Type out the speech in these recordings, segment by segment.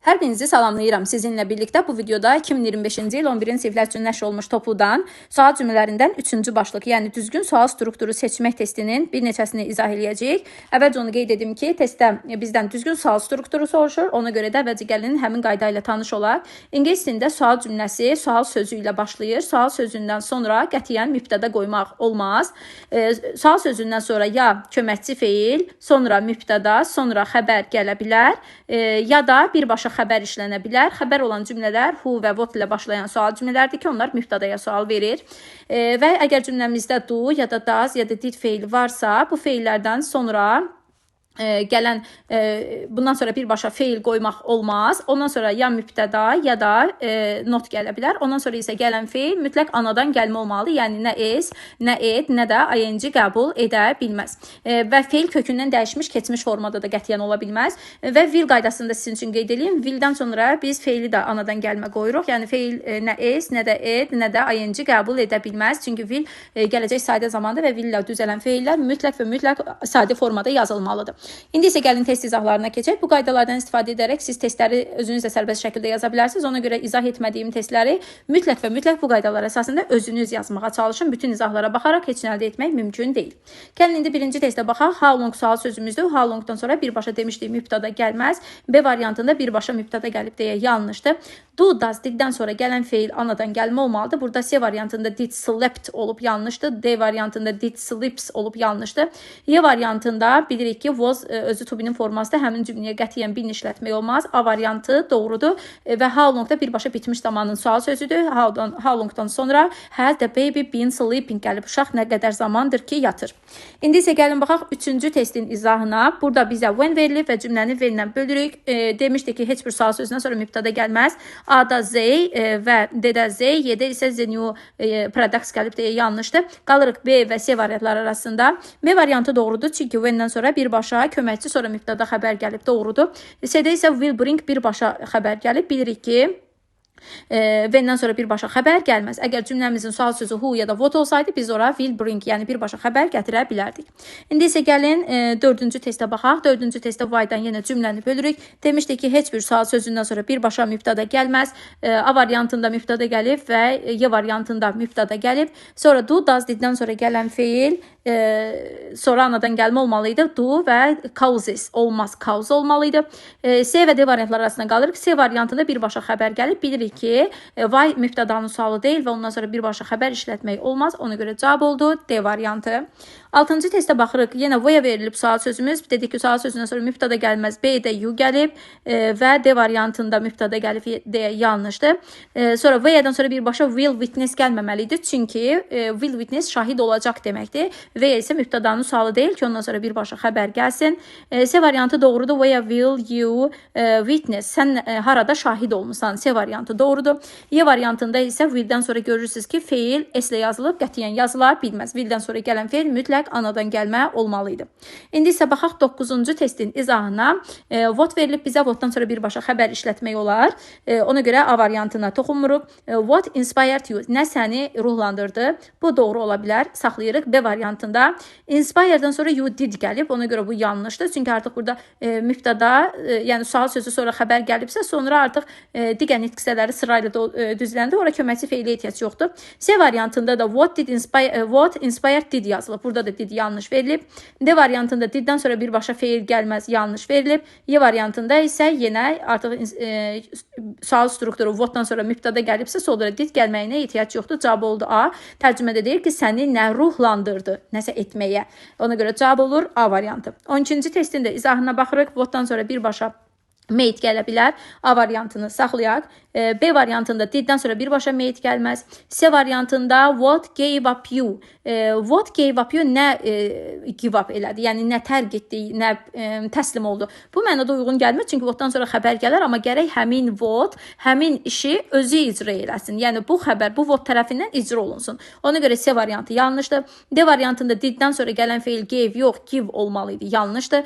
Hər birinizi salamlayıram. Sizinlə birlikdə bu videoda 2025-ci il 11-ci siniflər üçün nəşr olunmuş TOPU-dan sual cümlələrindən 3-cü başlıq, yəni düzgün sual strukturu seçmək testinin bir neçəsini izah eləyəcəyik. Əvvəlcə onu qeyd edim ki, testdə bizdən düzgün sual strukturu soruşur. Ona görə də əvvəlcə gəlin həmin qayda ilə tanış olaq. İngilis dilində sual cümləsi sual sözü ilə başlayır. Sual sözündən sonra qətiyyən mübtəda qoymaq olmaz. Sual sözündən sonra ya köməkçi feil, sonra mübtəda, sonra xəbər gələ bilər, ya da birbaşa xəbər işlənə bilər. Xəbər olan cümlələr who və what ilə başlayan sual cümlələrdir ki, onlar mübtədaya sual verir. Və əgər cümləmizdə do ya da does ya da did feili varsa, bu feillərdən sonra gələn bundan sonra birbaşa feil qoymaq olmaz. Ondan sonra ya mübtəda ya da not gələ bilər. Ondan sonra isə gələn feil mütləq anadan gəlmə olmalıdır. Yəni nə s, nə ed, nə də ing qəbul edə bilməz. Və feil kökündən dəyişmiş keçmiş formada da qətiyyən ola bilməz. Və will qaydasını da sizin üçün qeyd edeyim. Will-dən sonra biz feili də anadan gəlmə qoyuruq. Yəni feil nə s, nə də ed, nə də ing qəbul edə bilməz. Çünki will gələcək sadə zamanda və will ilə düzələn feillər mütləq və mütləq sadə formada yazılmalıdır. İndi isə gəlin test izahlarına keçək. Bu qaydalardan istifadə edərək siz testləri özünüz də sərbəst şəkildə yaza bilərsiniz. Ona görə izah etmədiyim testləri mütləq və mütləq bu qaydalar əsasında özünüz yazmağa çalışın. Bütün izahlara baxaraq heç nə əldə etmək mümkün deyil. Gəlin indi birinci testə baxaq. How long sual sözümüzdür. How longdan sonra birbaşa demişdik mübtəda gəlməz. B variantında birbaşa mübtəda gəlib deyə yanlışdır. Do, does, diddən sonra gələn feil anadan gəlmə olmalıdır. Burada C variantında did slept olub yanlışdır. D variantında did sleeps olub yanlışdır. Y variantında bilirik ki, was özü to be-nin formasıdır. Həmin cümləyə qətiyyən been işlətmək olmaz. A variantı doğrudur. Və how long-da birbaşa bitmiş zamanın sual sözüdür. How long-dan sonra has the baby been sleeping gəlib. Uşaq nə qədər zamandır ki, yatır. İndi isə gəlin baxaq 3-cü testin izahına. Burada bizə when verilib və cümləni when-lə bölürük. Demişdik ki, heç bir sual sözündən sonra mübtəda gəlməz. A-da Z və D-də Z, Y-də isə the new products gəlib deyə yanlışdır. Qalırıq B və C variantları arasında. B variantı doğrudur, çünki when-dən sonra birbaşa köməkçi, sonra mübtəda xəbər gəlib, doğrudur. C-də isə will bring birbaşa xəbər gəlib. Bilirik ki, when-dən sonra birbaşa xəbər gəlməz. Əgər cümləmizin sual sözü who ya da what olsaydı, biz ora will bring, yəni birbaşa xəbər gətirə bilərdik. İndi isə gəlin dördüncü testə baxaq. Dördüncü testdə why-dan yenə cümləni bölürük. Demişdik ki, heç bir sual sözündən sonra birbaşa mübtəda gəlməz. A variantında mübtəda gəlib və Y variantında mübtəda gəlib. Sonra do, does, diddən sonra gələn feil sonra anadan gəlmə olmalıydı. Do və causes olmaz, cause olmalıydı. C və D variantları arasında qalırıq. C variantında birbaşa xəbər gəlib. Bilirik ki, why mübtədanın sualı deyil və ondan sonra birbaşa xəbər işlətmək olmaz. Ona görə cavab oldu D variantı. Altıncı testə baxırıq. Yenə where verilib sual sözümüz. Dedik ki, sual sözündən sonra mübtəda gəlməz. B-də you gəlib və D variantında mübtəda gəlib deyə yanlışdır. Sonra where-dən sonra birbaşa will witness gəlməməli idi. Çünki will witness şahid olacaq deməkdir. V isə mübtədanın sualı deyil ki, ondan sonra birbaşa xəbər gəlsin. C variantı doğrudur. Where will you witness? Sən harada şahid olmusan? C variantı doğrudur. Y variantında isə will-dən sonra görürsünüz ki, feil S ilə yazılıb, qətiyyən yazıla bilməz. Will-dən sonra gələn feil mütləq anadan gəlmə olmalıydı. İndi isə baxaq 9-cu testin izahına. What verilib bizə, what-dan sonra birbaşa xəbər işlətmək olar. Ona görə A variantına toxunmuruq. What inspired you? Nə səni ruhlandırdı? Bu doğru ola bilər. Saxlayırıq. B variantında inspired-dan sonra you did gəlib. Ona görə bu yanlışdır. Çünki artıq burada mübtəda, yəni sual sözü sonra xəbər gəlibsə, sonra artıq digər nitq hissələri sırayla düzləndi. Ora köməkçi feilə ehtiyac yoxdur. C variantında da what did inspire, what inspired did yazılıb. Burada da did yanlış verilib. D variantında diddən sonra birbaşa feil gəlməz, yanlış verilib. Y variantında isə yenə artıq sual strukturu what-dan sonra mübtəda gəlibsə, sonra did gəlməyinə ehtiyac yoxdur. Cavab oldu A. Tərcümədə deyir ki, səni nə ruhlandırdı nəsə etməyə. Ona görə cavab olur A variantı. 12-ci testin də izahına baxırıq. What-dan sonra birbaşa made gələ bilər. A variantını saxlayaq. B variantında diddən sonra birbaşa made gəlməz. C variantında what gave up you? What gave up you nə give up elədi? Yəni nə tərk etdi, nə təslim oldu. Bu mənada uyğun gəlmir. Çünki what-dan sonra xəbər gələr, amma gərək həmin what həmin işi özü icra eləsin. Yəni bu xəbər bu what tərəfindən icra olunsun. Ona görə C variantı yanlışdır. D variantında diddən sonra gələn feil gave yox, give olmalı idi. Yanlışdır.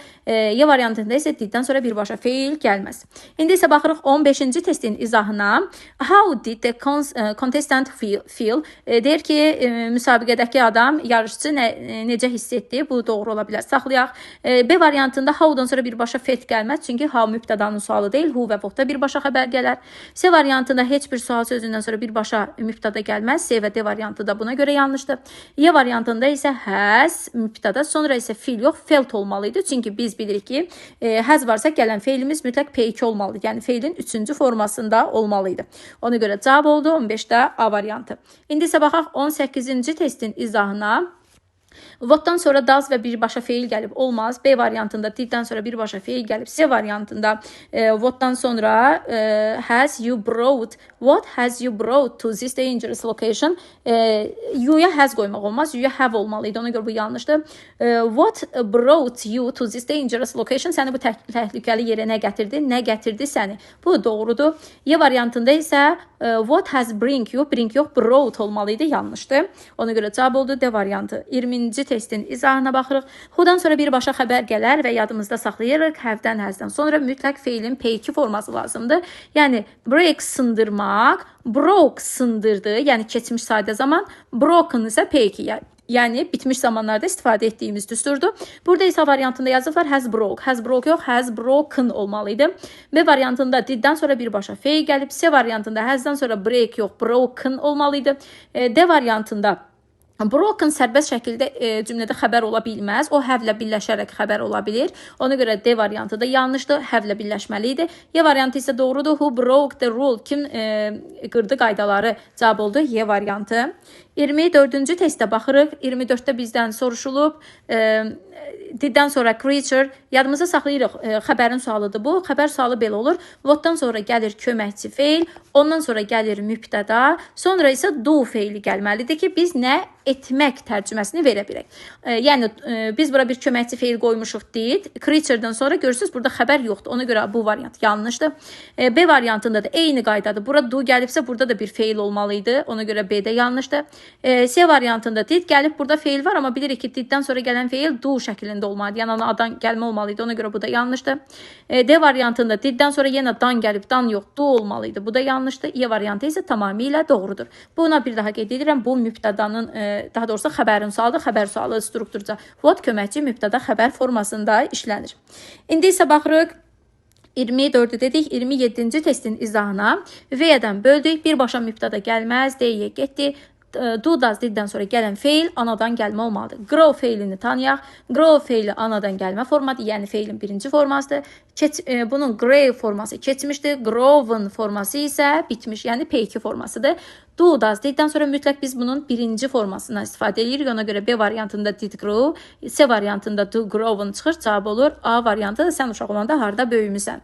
Y variantında isə diddən sonra birbaşa feil gəlməz. İndi isə baxırıq 15-ci testin izahına. izahına. How did the contestant feel? Deyir ki, müsabiqədəki adam, yarışçı necə hiss etdi? Bu doğru ola bilər. Saxlayaq. B variantında how-dan sonra birbaşa felt gəlməz. Çünki how mübtədanın sualı deyil. Who və what-da birbaşa xəbər gələr. C variantında heç bir sual sözündən sonra birbaşa mübtəda gəlməz. C və D variantı da buna görə yanlışdır. Y variantında isə has mübtəda, sonra isə feil yox, felt olmalıydı. Çünki biz bilirik ki, has varsa gələn feilimiz mütləq P2 olmalıdır. Yəni feilin 3-cü formasında olmalıydı. Ona görə cavab oldu 15-də A variantı. İndi isə baxaq 18-ci testin izahına. What-dan sonra does və birbaşa feil gəlib olmaz. B variantında did-dən sonra birbaşa feil gəlib. C variantında what-dan sonra has you brought, what has you brought to this dangerous location? You-ya has qoymaq olmaz. You-ya have olmalıydı. Ona görə bu yanlışdır. What brought you to this dangerous location? Səni bu təhlükəli yerə nə gətirdi? Nə gətirdi səni? Bu doğrudur. Y variantında isə what has bring you? Bring yox, brought olmalıydı. Yanlışdır. Ona görə cavab oldu D variantı. 20-ci testin izahına baxırıq. Who-dan sonra birbaşa xəbər gələr və yadımızda saxlayırıq. Have-dən, has-dan sonra mütləq feilin P2 forması lazımdır. Yəni break sındırmaq, broke sındırdı, yəni keçmiş sadə zaman, broken isə P2, yəni bitmiş zamanlarda istifadə etdiyimiz düsturdur. Burada isə variantında yazıblar has broke. Has broke yox, has broken olmalıydı. B variantında did-dən sonra birbaşa feil gəlib. C variantında has-dan sonra break yox, broken olmalıydı. D variantında broken sərbəst şəkildə cümlədə xəbər ola bilməz. O have-lə birləşərək xəbər ola bilir. Ona görə D variantı da yanlışdır. Have-lə birləşməli idi. Y variantı isə doğrudur. Who broke the rule? Kim qırdı qaydaları? Cavab oldu Y variantı. 24-cü testə baxırıq. 24-də bizdən soruşulub. Did-dən sonra creature yadımızda saxlayırıq. Xəbərin sualıdır bu. Xəbər sualı belə olur. What-dan sonra gəlir köməkçi feil, ondan sonra gəlir mübtəda, sonra isə do feili gəlməlidir ki, biz nə etmək tərcüməsini verə bilək. Yəni biz bura bir köməkçi feil qoymuşuq did. Creature-dan sonra görürsüz burada xəbər yoxdur. Ona görə bu variant yanlışdır. B variantında da eyni qaydadır. Bura do gəlibsə burada da bir feil olmalıydı. Ona görə B də yanlışdır. C variantında did gəlib, burada feil var, amma bilirik ki, did-dən sonra gələn feil do şəklində olmalıdır. Yəni anadan gəlmə olmalıydı. Ona görə bu da yanlışdır. D variantında did-dən sonra yenə done gəlib, done yox, do olmalıydı. Bu da yanlışdır. E variantı isə tamamilə doğrudur. Buna bir daha qeyd edirəm. Bu mübtədanın, daha doğrusu xəbərin sualıdır. Xəbər sualı strukturca what köməkçi mübtəda xəbər formasında işlənir. İndi isə baxırıq 24-ü dedik, 27-ci testin izahına. V-dən böldük. Birbaşa mübtəda gəlməz. D-yə getdi. Do, does, did-dən sonra gələn feil anadan gəlmə olmalıdır. Grow feilini tanıyaq. Grow feili anadan gəlmə formadır, yəni feilin birinci formasıdır. Bunun grew forması keçmişdir. Grown forması isə bitmiş, yəni P2 formasıdır. Do, does, did-dən sonra mütləq biz bunun birinci formasından istifadə edirik. Ona görə B variantında did grow, C variantında do grown çıxır, cavab olur. A variantı sən uşaq olanda harda böyümüsən?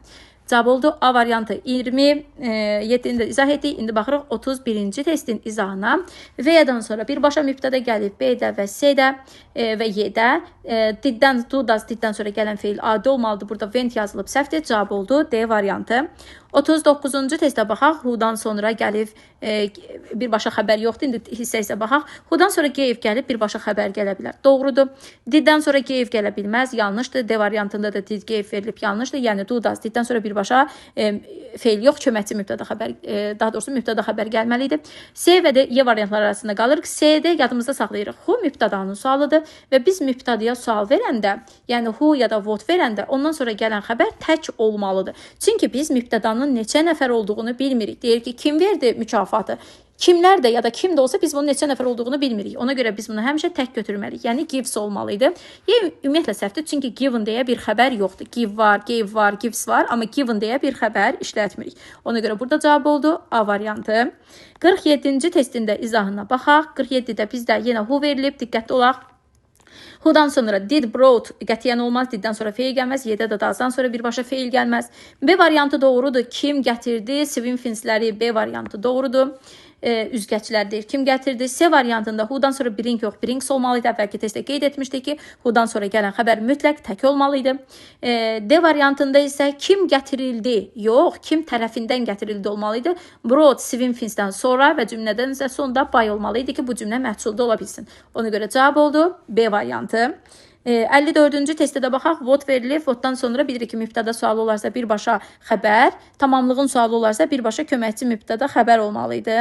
Cavab oldu A variantı. 27-ni də izah etdik. İndi baxırıq 31-ci testin izahına. V-dən sonra birbaşa mübtəda gəlib B-də və C-də və Y-də. Did-dən, do, does, did-dən sonra gələn feil adi olmalıdır. Burada went yazılıb səhvdir. Cavab oldu D variantı. 39-cu testə baxaq. Who-dan sonra gəlib birbaşa xəbər yoxdur. İndi hissə-hissə baxaq. Who-dan sonra gave gəlib birbaşa xəbər gələ bilər. Doğrudur. Did-dən sonra gave gələ bilməz. Yanlışdır. D variantında da did gave verilib yanlışdır. Yəni do, does, did-dən sonra birbaşa feil yox, köməkçi mübtəda xəbər, daha doğrusu mübtəda xəbər gəlməli idi. C və D Y variantları arasında qalırıq. C-də yadımızda saxlayırıq. Who mübtədanın sualıdır və biz mübtədaya sual verəndə, yəni who ya da what verəndə ondan sonra gələn xəbər tək olmalıdır. Çünki biz mübtədanın neçə nəfər olduğunu bilmirik. Deyir ki, kim verdi mükafatı? Kimlər də ya da kim də olsa biz bunun neçə nəfər olduğunu bilmirik. Ona görə biz bunu həmişə tək götürməliyik. Yəni gives olmalıydı. Y ümumiyyətlə səhvdir. Çünki given deyə bir xəbər yoxdur. Give var, gave var, gives var, amma given deyə bir xəbər işlətmirik. Ona görə burada cavab oldu A variantı. 47-ci testində izahına baxaq. 47-də bizdə yenə who verilib. Diqqətli olaq. Who-dan sonra did brought qətiyyən olmaz. Did-dən sonra feil gəlməz. Y-də də does-dan sonra birbaşa feil gəlməz. B variantı doğrudur. Kim gətirdi? Swim fins-ləri B variantı doğrudur. Üzgəclər deyir. Kim gətirdi? C variantında who-dan sonra bring yox, brings olmalıydı. Əvvəlki testdə qeyd etmişdik ki, who-dan sonra gələn xəbər mütləq tək olmalıydı. D variantında isə kim gətirildi? Yox, kim tərəfindən gətirildi olmalıydı. Brought swim fins-dən sonra və cümlədən isə sonda by olmalıydı ki, bu cümlə məhsulda ola bilsin. Ona görə cavab oldu B variantı. 54-cü testdə də baxaq. What verilib. What'dan sonra bilirik ki, mübtəda sualı olarsa birbaşa xəbər, tamamlığın sualı olarsa birbaşa köməkçi mübtəda xəbər olmalı idi.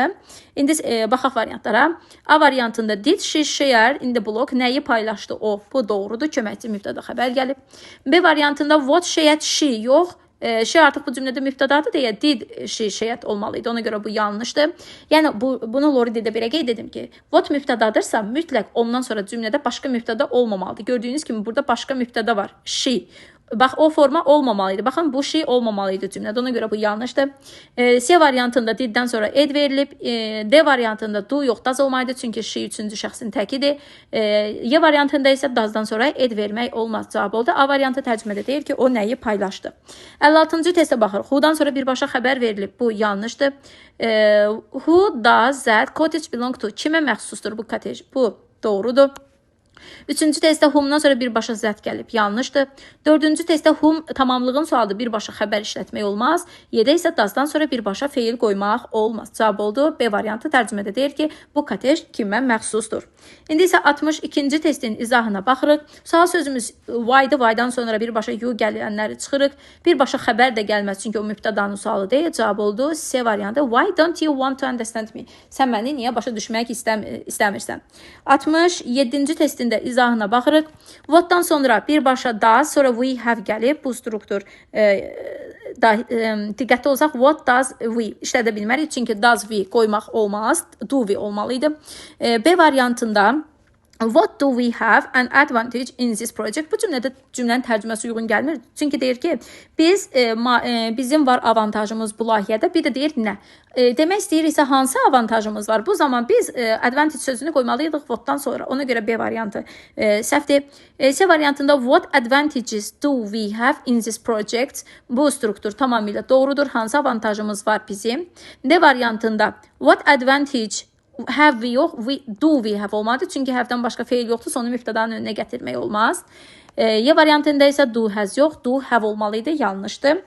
İndi baxaq variantlara. A variantında did she share in the blog? Nəyi paylaşdı o? Bu doğrudur. Köməkçi mübtəda xəbər gəlib. B variantında what shared she yox. She artıq bu cümlədə mübtədadır deyə did she shared olmalı idi. Ona görə bu yanlışdır. Yəni bunu Loridə də belə qeyd edim ki, what mübtədadırsa mütləq ondan sonra cümlədə başqa mübtəda olmamalıdır. Gördüyünüz kimi burada başqa mübtəda var. She. Bax o forma olmamalı idi. Baxın bu she olmamalı idi cümlədə. Ona görə bu yanlışdır. C variantında diddən sonra ed verilib. D variantında do yox, does olmalıdır. Çünki she üçüncü şəxsin təkidir. Y variantında isə does'dan sonra ed vermək olmaz. Cavab oldu. A variantı tərcümədə deyir ki, o nəyi paylaşdı. 56-cı testə baxırıq. Who-dan sonra birbaşa xəbər verilib. Bu yanlışdır. Who does that cottage belong to? Kimə məxsusdur bu cottage? Bu doğrudur. Üçüncü testdə whom-dan sonra birbaşa that gəlib. Yanlışdır. Dördüncü testdə whom tamamlığın sualıdır. Birbaşa xəbər işlətmək olmaz. Y-də isə does-dan sonra birbaşa feil qoymaq olmaz. Cavab oldu. B variantı tərcümədə deyir ki, bu cottage kimə məxsusdur. İndi isə 62-ci testin izahına baxırıq. Sual sözümüz why-dır. Why-dan sonra birbaşa you gələnləri çıxırıq. Birbaşa xəbər də gəlməz, çünki o mübtədanın sualı deyil. Cavab oldu. C variantı. Why don't you want to understand me? Sən məni niyə başa düşmək istəmirsən? 67-ci testin də izahına baxırıq. What-dan sonra birbaşa does, sonra we have gəlib. Bu struktur diqqətli olsaq what does we işlədə bilmərik. Çünki does we qoymaq olmaz. Do we olmalı idi. B variantında what do we have an advantage in this project? Bu cümlədə cümlənin tərcüməsi uyğun gəlmir. Çünki deyir ki, biz bizim var avantajımız bu layihədə. Bir də deyir nə? Demək istəyir isə hansı avantajımız var? Bu zaman biz advantage sözünü qoymalıydıq what-dan sonra. Ona görə B variantı səhvdir. C variantında what advantages do we have in this project? Bu struktur tamamilə doğrudur. Hansı avantajımız var bizim? D variantında what advantage have we yox, we, do we have olmalıdır. Çünki have-dan başqa feil yoxdur, onu mübtədanın önünə gətirmək olmaz. Y variantında isə do has yox, do have olmalı idi, yanlışdır.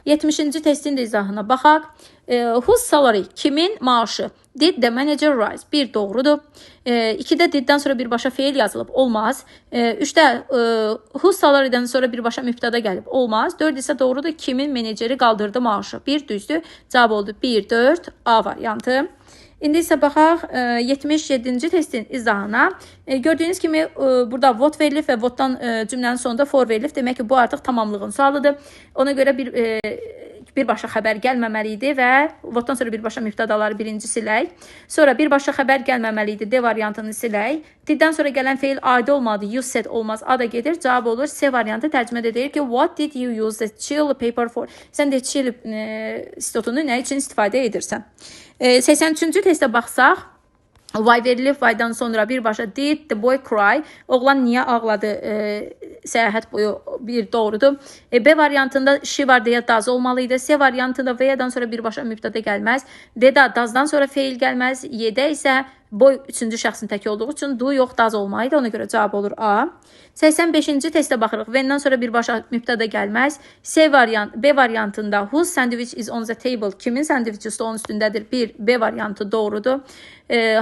70-ci testin də izahına baxaq. Whose salary? Kimin maaşı? Did the manager rise? 1 doğrudur. 2-də diddən sonra birbaşa feil yazılıb, olmaz. 3-də whose salary'dən sonra birbaşa mübtəda gəlib, olmaz. 4 isə doğrudur. Kimin meneceri qaldırdı maaşı? 1 düzdür. Cavab oldu 1, 4, A variantı. İndi isə baxaq 77-ci testin izahına. Gördüyünüz kimi burada what verilib və what-dan cümlənin sonunda for verilib. Demək ki, bu artıq tamamlığın sualıdır. Ona görə birbaşa xəbər gəlməməli idi və what-dan sonra birbaşa mübtədaları birinci silək. Sonra birbaşa xəbər gəlməməli idi. D variantını silək. Diddən sonra gələn feil adi olmadı. Use said olmaz. A da gedir. Cavab olur. C variantı tərcümədə deyir ki, what did you use the chili pepper for? Sən də chili istotunu nə üçün istifadə edirsən? 83-cü testə baxsaq, why verilib, why-dan sonra birbaşa did the boy cry? Oğlan niyə ağladı səyahət boyu? Bir doğrudur. B variantında she var deyə does olmalı idi. C variantında V-dən sonra birbaşa mübtəda gəlməz. D-də does-dan sonra feil gəlməz. Y-də isə boy üçüncü şəxsin təki olduğu üçün do yox, does olmalı idi. Ona görə cavab olur A. 85-ci testə baxırıq. When-dən sonra birbaşa mübtəda gəlməz. C variant, B variantında whose sandwich is on the table? Kimin sandviçi stolun üstündədir? 1, B variantı doğrudur.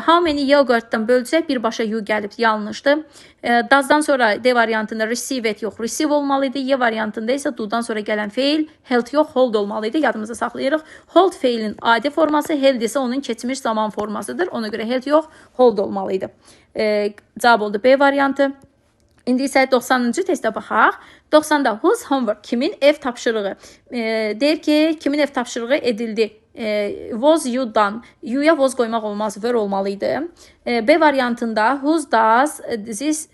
How many yogurtdan bölsək birbaşa you gəlib, yanlışdır. Does-dan sonra D variantında receive it yox, receive olmalı idi. Y variantında isə do-dan sonra gələn feil held yox, hold olmalı idi. Yadımıza saxlayırıq. Hold feilin adi forması, held isə onun keçmiş zaman formasıdır. Ona görə held yox, hold olmalı idi. Cavab oldu B variantı. İndi isə 90-cı testə baxaq. 90-da whose homework? Kimin ev tapşırığı? Deyir ki, kimin ev tapşırığı edildi? Was you done? You-ya was qoymaq olmaz, were olmalı idi. B variantında whose does this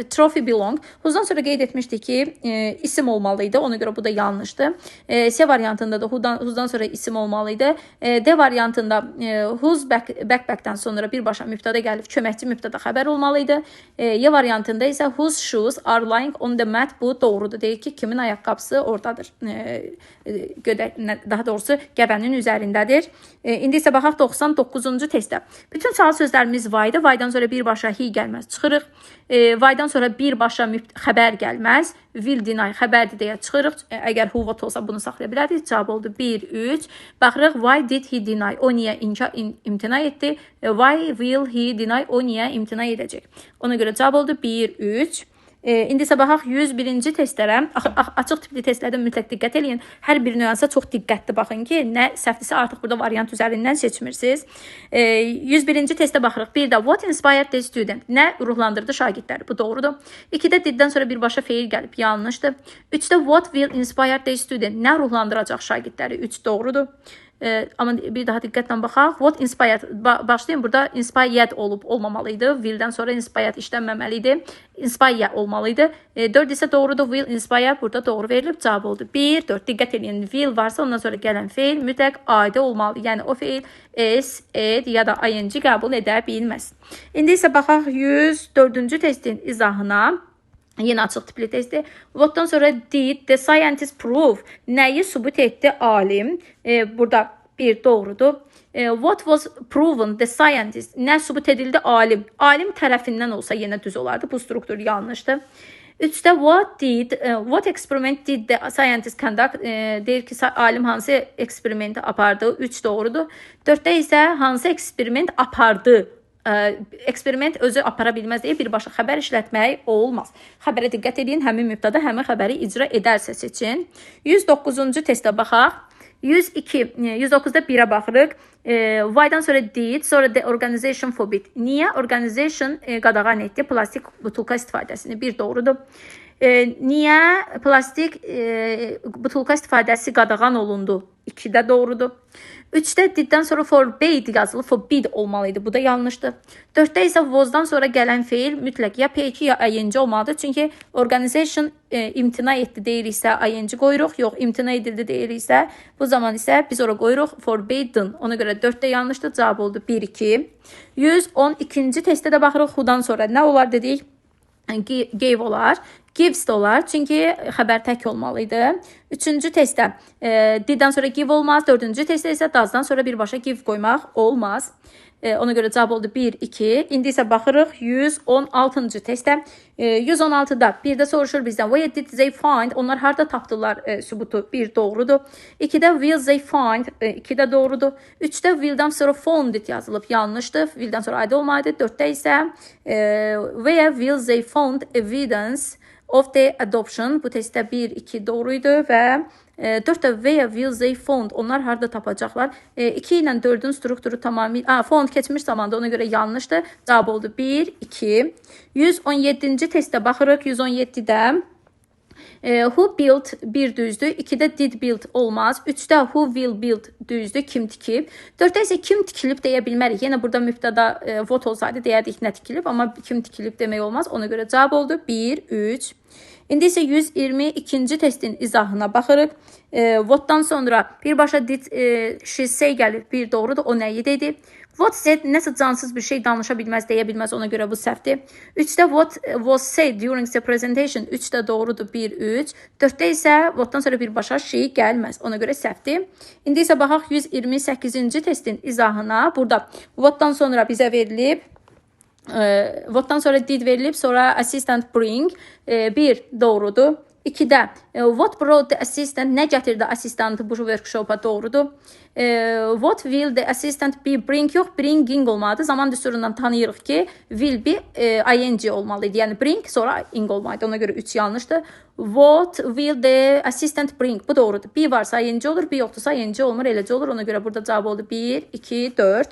trophy belong? Whose'dan sonra qeyd etmişdik ki, isim olmalı idi. Ona görə bu da yanlışdır. C variantında da whose'dan sonra isim olmalı idi. D variantında whose backpack'dən sonra birbaşa mübtəda gəlib, köməkçi mübtəda xəbər olmalı idi. Y variantında isə whose shoes are lying on the mat? Bu doğrudur. Deyir ki, kimin ayaqqabısı oradadır. Daha doğrusu gəbənin üzərindədir. İndi isə baxaq 99-cu testə. Bütün sual sözlərimiz why-dır. Why-dan sonra birbaşa he gəlməz. Çıxırıq. Why-dan sonra birbaşa xəbər gəlməz. Will deny xəbərdir deyə çıxırıq. Əgər who what olsa bunu saxlaya bilərdik. Cavab oldu 1, 3. Baxırıq why did he deny? O niyə imtina etdi? Why will he deny? O niyə imtina edəcək? Ona görə cavab oldu 1, 3. İndi isə baxaq 101-ci testlərə. Açıq tipli testlərdə mütləq diqqət eləyin. Hər bir nüansa çox diqqətli baxın ki, nə səhvdirsə artıq burada variant üzərindən seçmirsiniz. 101-ci testə baxırıq. Bir də what inspired the student? Nə ruhlandırdı şagirdləri? Bu doğrudur. 2-də diddən sonra birbaşa feil gəlib. Yanlışdır. 3-də what will inspire the student? Nə ruhlandıracaq şagirdləri? 3 doğrudur. Amma bir daha diqqətlə baxaq. What inspired? Başlayın, burada inspired olub olmamalı idi. Will-dən sonra inspired işlənməməli idi. Inspire olmalı idi. 4 isə doğrudur. Will inspire burada doğru verilib. Cavab oldu. 1, 4. Diqqət edin. Will varsa ondan sonra gələn feil mütləq aidi olmalı. Yəni o feil S, E ya da ing qəbul edə bilməz. İndi isə baxaq 104-cü testin izahına. Yenə açıq tipli testdir. What-dan sonra did the scientist prove? Nəyi sübut etdi alim? Burada bir doğrudur. What was proven the scientist? Nə sübut edildi alim? Alim tərəfindən olsa yenə düz olardı. Bu struktur yanlışdır. 3-də what experiment did the scientist conduct? Deyir ki, alim hansı eksperimenti apardı? 3 doğrudur. 4-də isə hansı eksperiment apardı? Eksperiment özü apara bilməz deyə birbaşa xəbər işlətmək olmaz. Xəbərə diqqət edin, həmin mübtəda həmin xəbəri icra edərsə seçin. 109-cu testə baxaq. 102, 109-da 1-ə baxırıq. Why-dan sonra did, sonra the organization forbid. Niyə organization qadağan etdi plastik butulka istifadəsini? 1 doğrudur. Niyə plastik butulka istifadəsi qadağan olundu? 2-də doğrudur. 3-də diddən sonra forbade yazılı, forbid olmalı idi. Bu da yanlışdır. 4-də isə was-dan sonra gələn feil mütləq ya P2 ya ing olmalıdır. Çünki organization imtina etdi deyiriksə ing qoyuruq. Yox, imtina edildi deyiriksə bu zaman isə biz ora qoyuruq forbidden. Ona görə 4-də yanlışdır. Cavab oldu 1, 2. 112-ci testdə də baxırıq. Who-dan sonra nə olar dedik? Gave olar. Gives də olar. Çünki xəbər tək olmalı idi. 3-cü testdə diddən sonra give olmaz. 4-cü testdə isə does-dan sonra birbaşa give qoymaq olmaz. Ona görə cavab oldu 1, 2. İndi isə baxırıq 116-cı testə. 116-da bir də soruşur bizdən. Where did they find? Onlar harda tapdılar sübutu? 1 doğrudur. 2-də will they find? 2-də doğrudur. 3-də will-dan sonra found it yazılıb. Yanlışdır. Will-dan sonra aid olmalıdır. 4-də isə where will they found evidence of the adoption? Bu testdə 1, 2 doğruydu və 4-də where will they found? Onlar harda tapacaqlar? 2 ilə 4-ün strukturu tamamilə... Found keçmiş zamanda, ona görə yanlışdır. Cavab oldu 1, 2. 117-ci testə baxırıq. 117-də who built 1 düzdür. 2-də did build olmaz. 3-də who will build düzdür. Kim tikib? 4-də isə kim tikilib deyə bilmərik. Yenə burada mübtəda what olsaydı deyərdik nə tikilib. Amma kim tikilib demək olmaz. Ona görə cavab oldu 1, 3. İndi isə 122-ci testin izahına baxırıq. What-dan sonra birbaşa did she say gəlib. 1 doğrudur. O nəyi dedi? What said nəsə cansız bir şey danışa bilməz, deyə bilməz. Ona görə bu səhvdir. 3-də what was said during the presentation. 3-də doğrudur. 1, 3. 4-də isə what-dan sonra birbaşa she gəlməz. Ona görə səhvdir. İndi isə baxaq 128-ci testin izahına. Burada what-dan sonra bizə verilib. What-dan sonra did verilib, sonra assistant bring. 1 doğrudur. 2-də what brought the assistant? Nə gətirdi assistantı bu workshopa? Doğrudur. What will the assistant be bring? Yox, bringing olmalıdır. Zaman düsturundan tanıyırıq ki, will be ing olmalıydı. Yəni bring sonra ing olmalıydı. Ona görə 3 yanlışdır. What will the assistant bring? Bu doğrudur. Be varsa ing olur, be yoxdursa ing olmur, eləcə olur. Ona görə burada cavab oldu 1, 2, 4.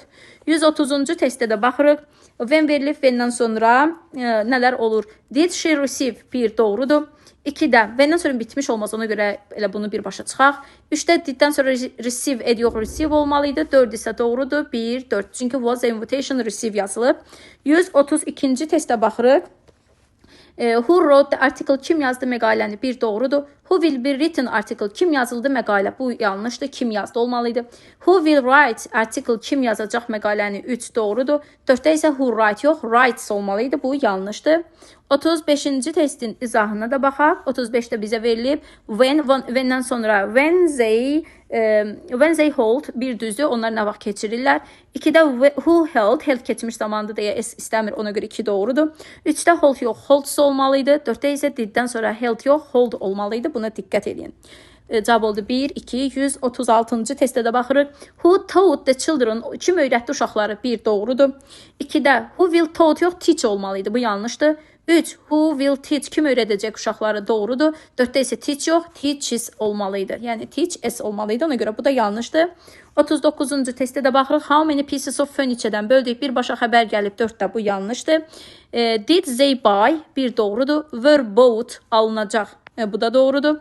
130-cu testdə də baxırıq. When verilib, when-dən sonra nələr olur? Did she receive? 1 doğrudur. 2-də when-dən sonra bitmiş olmaz, ona görə elə bunu birbaşa çıxaq. 3-də did-dən sonra receive ed yox, receive olmalıydı. 4 isə doğrudur. 1, 4. Çünki was invitation receive yazılıb. 132-ci testə baxırıq. Who wrote the article? Kim yazdı məqaləni? 1 doğrudur. Who will be written article? Kim yazıldı məqalə? Bu yanlışdır. Kim yazdı olmalıydı. Who will write article? Kim yazacaq məqaləni? 3 doğrudur. 4-də isə who write yox, writes olmalıydı. Bu yanlışdır. 35-ci testin izahına da baxaq. 35-də bizə verilib. When-dən sonra when they hold 1 düzdür. Onlar nə vaxt keçirirlər. 2-də who held, held keçmiş zamandır deyə S istəmir. Ona görə 2 doğrudur. 3-də hold yox, holds olmalıydı. 4-də isə did-dən sonra held yox, hold olmalıydı. Buna diqqət edin. Cavab oldu 1, 2, 136-cı testə də baxırıq. Who taught the children? Kim öyrətdi uşaqları? 1 doğrudur. 2-də who will taught yox, teach olmalıydı. Bu yanlışdır. 3. Who will teach? Kim öyrədəcək uşaqları? Doğrudur. 4-də isə teach yox, teaches olmalı idi. Yəni teach s olmalı idi. Ona görə bu da yanlışdır. 39-cu testə də baxırıq. How many pieces of furniture-dən böldük. Birbaşa xəbər gəlib 4-də bu yanlışdır. Did they buy? 1 doğrudur. Were bought alınacaq. Bu da doğrudur.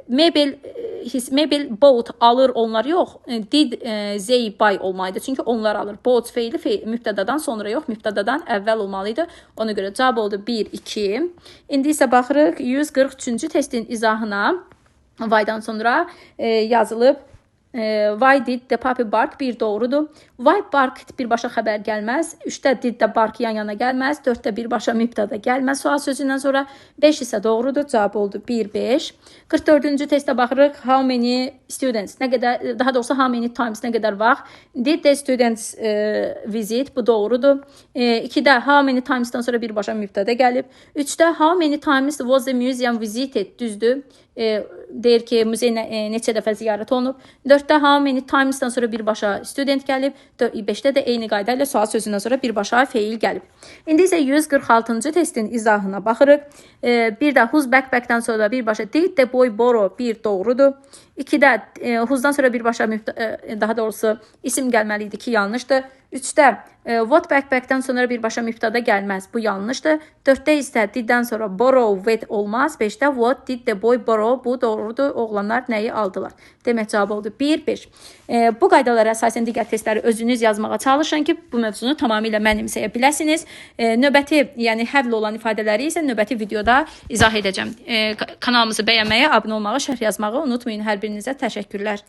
Mebel bought alır onlar yox. Did they buy olmalıydı. Çünki onlar alır. Bought feili mübtədadan sonra yox, mübtədadan əvvəl olmalıydı. Ona görə cavab oldu 1, 2. İndi isə baxırıq 143-cü testin izahına. Why-dan sonra yazılıb. Why did the puppy bark? 1 doğrudur. Why barked birbaşa xəbər gəlməz. 3-də did də bark yan yana gəlməz. 4-də birbaşa mübtəda gəlməz. Sual sözündən sonra 5 isə doğrudur. Cavab oldu 1, 5. 44-cü testə baxırıq. How many students? Nə qədər, daha doğrusu how many times, nə qədər vaxt? Did the students visit? Bu doğrudur. 2-də how many times'dan sonra birbaşa mübtəda gəlib. 3-də how many times was the museum visited? Düzdür. Deyir ki, muzey neçə dəfə ziyarət olunub. 4-də how many times'dan sonra birbaşa student gəlib. 5-də də eyni qayda ilə sual sözündən sonra birbaşa feil gəlib. İndi isə 146-cı testin izahına baxırıq. Bir də whose backpack'dan sonra birbaşa did the boy borrow? 1 doğrudur. 2-də whose'dan sonra birbaşa daha doğrusu isim gəlməli idi ki, yanlışdır. 3-də what backpack'dan sonra birbaşa mübtəda gəlməz. Bu yanlışdır. 4-də isə diddən sonra borrow with olmaz. 5-də what did the boy borrow? Bu doğrudur. Oğlanlar nəyi aldılar? Demək cavab oldu 1, 5. Bu qaydalara əsasən digər testləri özünüz yazmağa çalışın ki, bu mövzunu tamamilə mənimsəyə biləsiniz. Növbəti, yəni həvl olan ifadələri isə növbəti videoda izah edəcəm. Kanalımızı bəyənməyi, abunə olmağı, şərh yazmağı unutmayın. Hər birinizə təşəkkürlər.